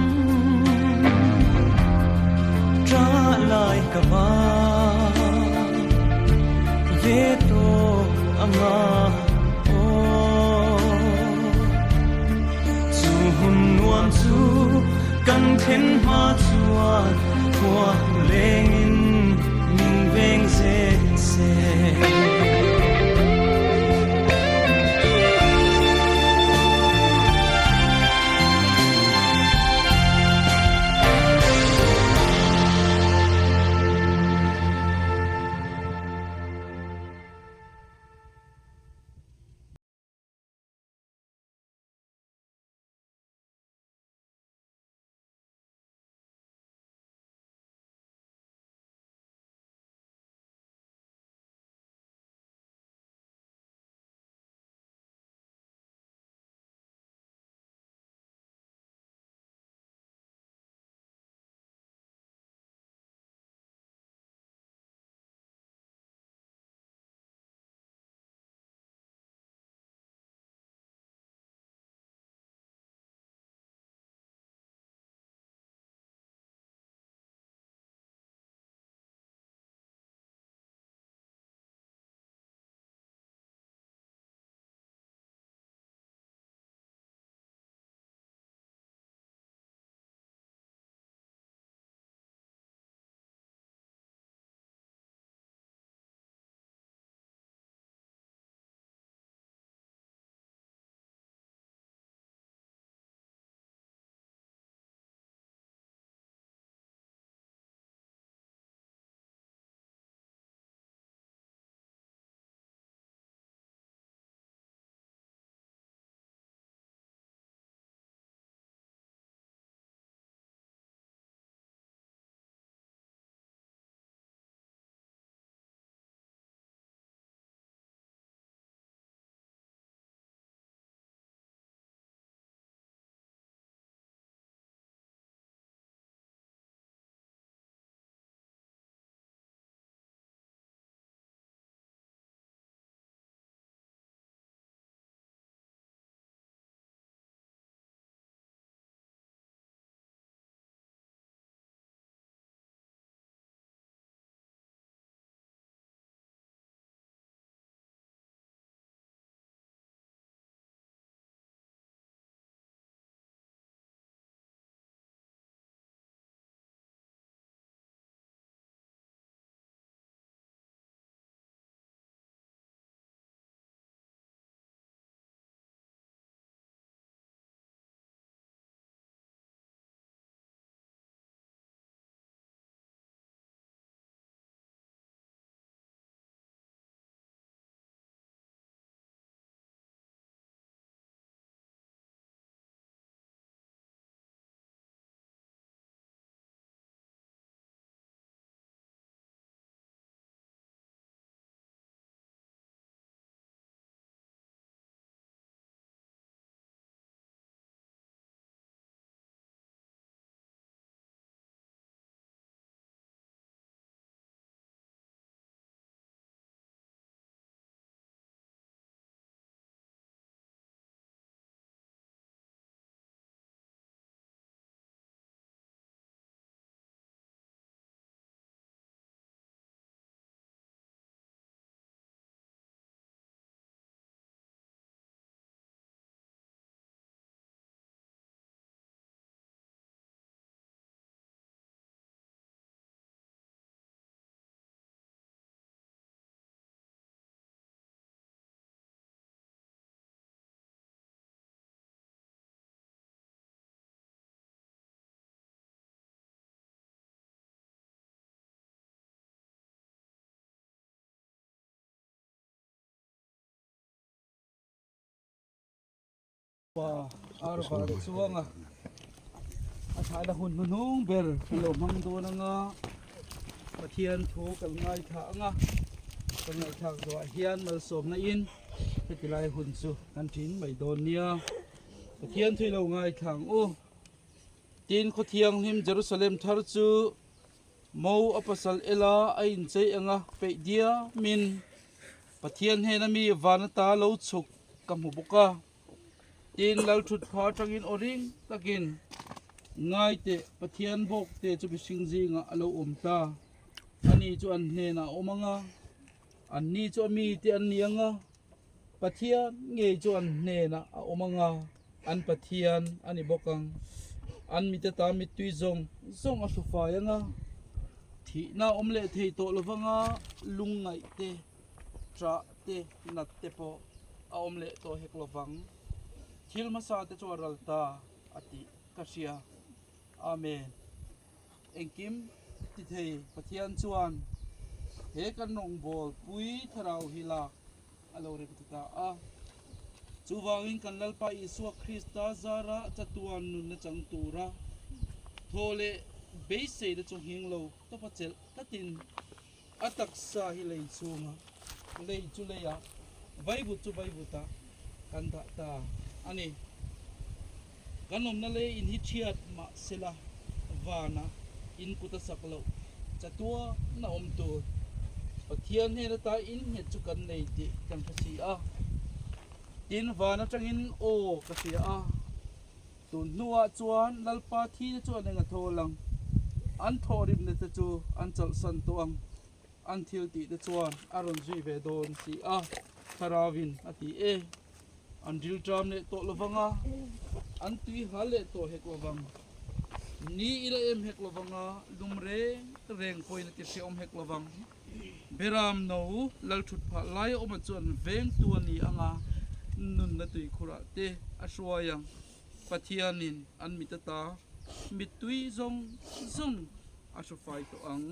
Tra lai ka va ve tawh anga aw. Chu hun nuam chu kan thlen hma chuan khua lengin min veng zel se. Pa ar var chuanga a thaina hun hnuhnung ber kan lo hmang dawn anga Pathian thu kan ngaithla anga kan ngaihthlak zawhah hian malsawmna in heti lai hun chu kan thin mai dawn nia Pathian thu i lo ngaithla ang u tin khawthianghlim Jerusalem thar chu Mo a pasal ela a inchei anga peih diamin Pathian hnena mi van ata lo chhuk ka hmu bawk a. Tin, Lalthutpha atangin aw ring takin, Ngai teh, Pathian bawk te chu mihring zingah a lo awm ta. Ani chu an hnenah a awm ang a, anni chu a mite an ni ang a, Pathian ngei chu an hnenah a awm ang a, an Pathian a ni bawk ang. An mite ta mittui zawng zawng a hrufai ang a, thihna a awm leh thei tawh lo vang a, lungngaih te, ṭah te, nat te pawh a awm leh tawh hek lo vang. Thil hmasa te chu a ral ta a tih ka hria. Amen. Engkim ti thei Pathian chuan he kan rawngbâwl pui thlarau hi lâk a lo rem ti ta a. Chuvângin kan Lalpa Isua Krista zâra chatuan nunna chang tûra thaw leh beiseina chu nghîng lo tawpa chelh tlatin a taksa hi lei chhunga lei chu leiah, vaivut chu vaivutah kan dah ta a ni. Kan awmna lei in hi thiat mah sela vanah in kut a sak loh chatuan a awm tur. Pathian hnen ata in nghet chu kan nei tih kan hre si a. Tin, van atangin aw ka hria a. Tun hnuah chuan Lalpa thite chu an eng a thawl ang, an thawhrimna te chu an chawlhsan tawh ang, an thil tih te chuan a rawn zui ve dawn si a, Thlarauin a ti e. An rilṭam leh tawh lovang a, an tui hal leh tawh hek lovang. Ni ila em hek lovang a, lum reng reng pawhin a ti hrehawm hek lovang. Beram no Lalthut phah lai awma chuan vengtu a ni ang a, nunna tuikhurah te a hruai ang. Pathianin an mit ata mittui zawng zawng a hru fai tawh ang.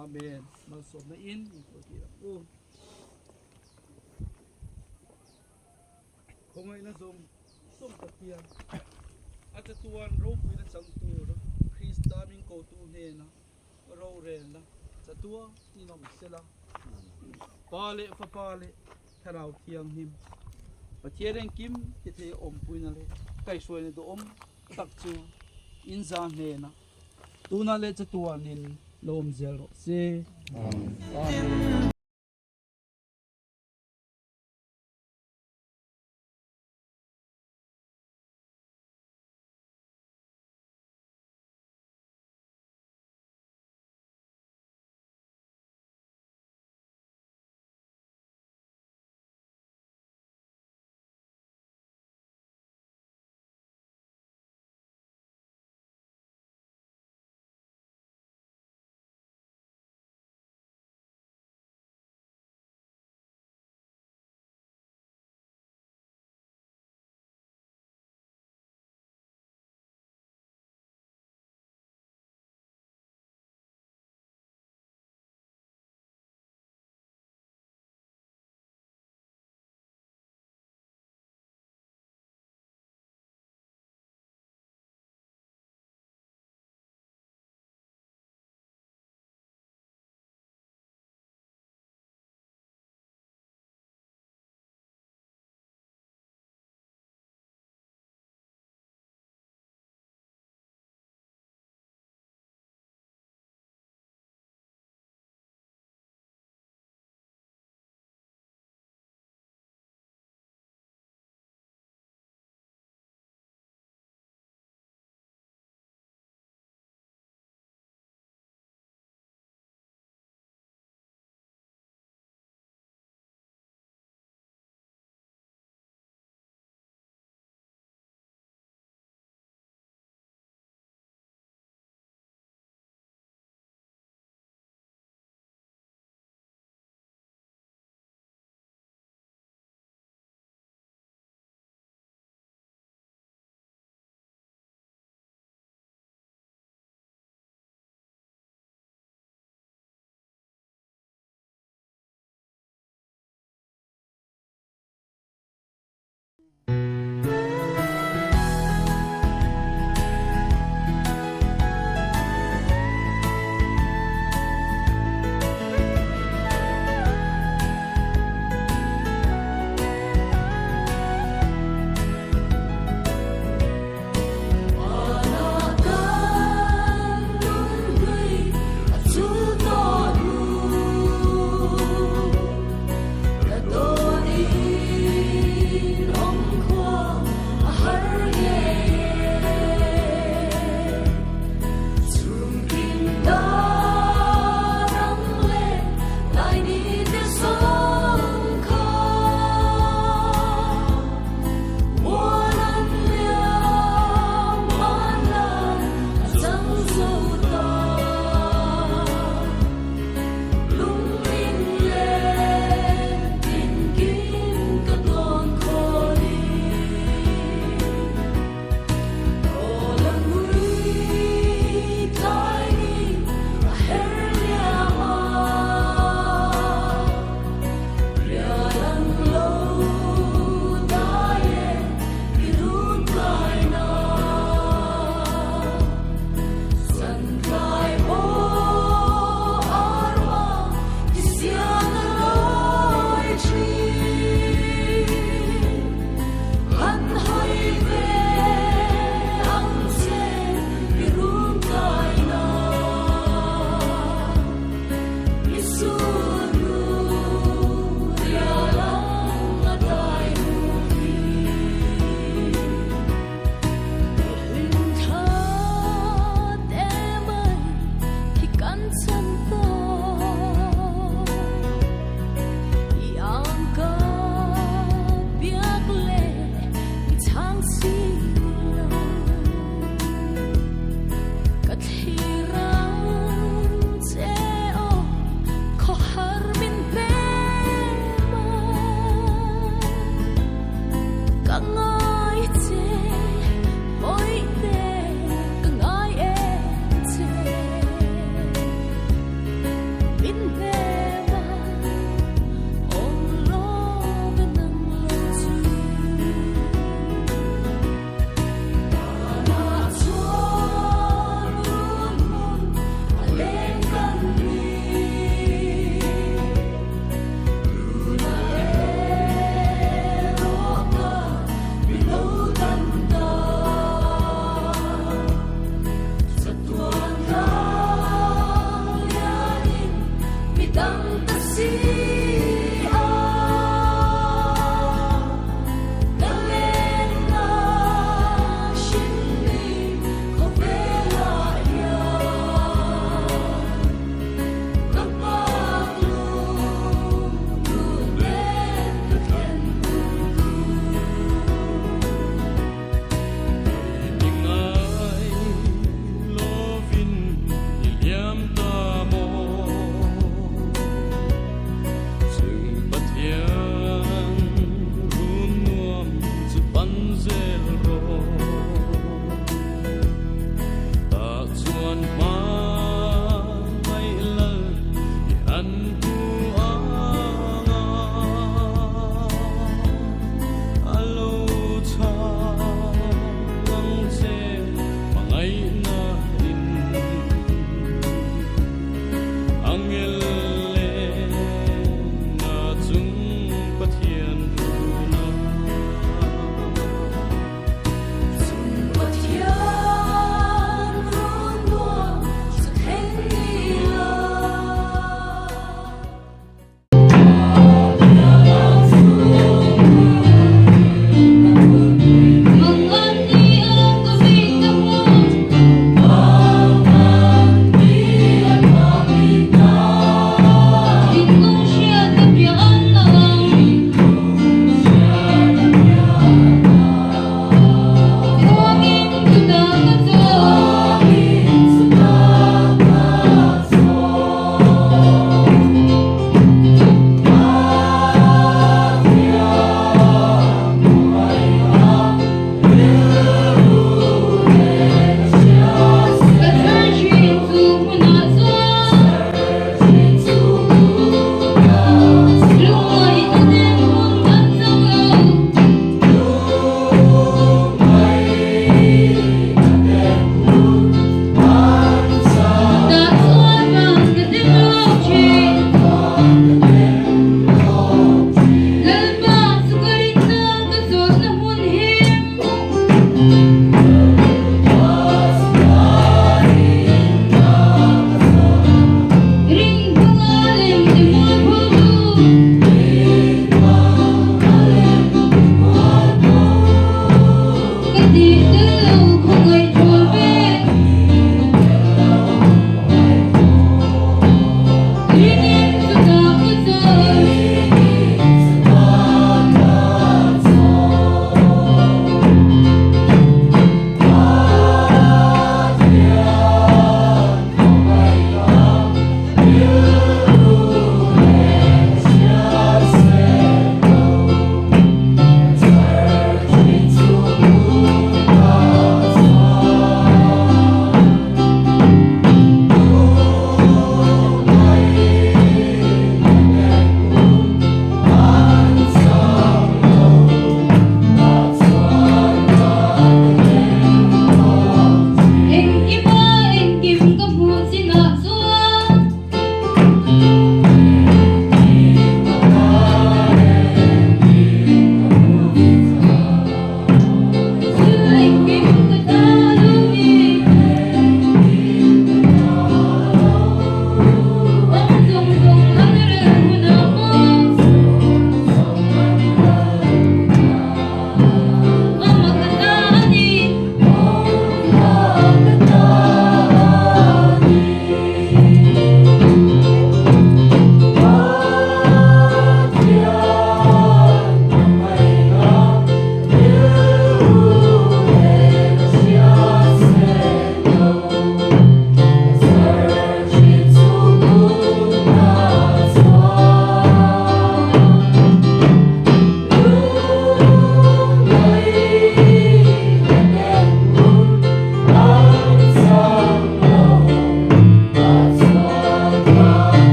Amen. Malsawmna in min hruai tir ang u. Khawngaihna zawng zawng Pathian a chatuan ropuina chang tur Krista min kotu hnena rorelna chatua ninawm sela. Pa leh Fapa leh Thlarau Thianghlim Pathian engkim ti thei awmpuina leh kaihhruaina duhawm tak chu inza hnena tunah leh chatuanin lo awm zel rawh se. Amen.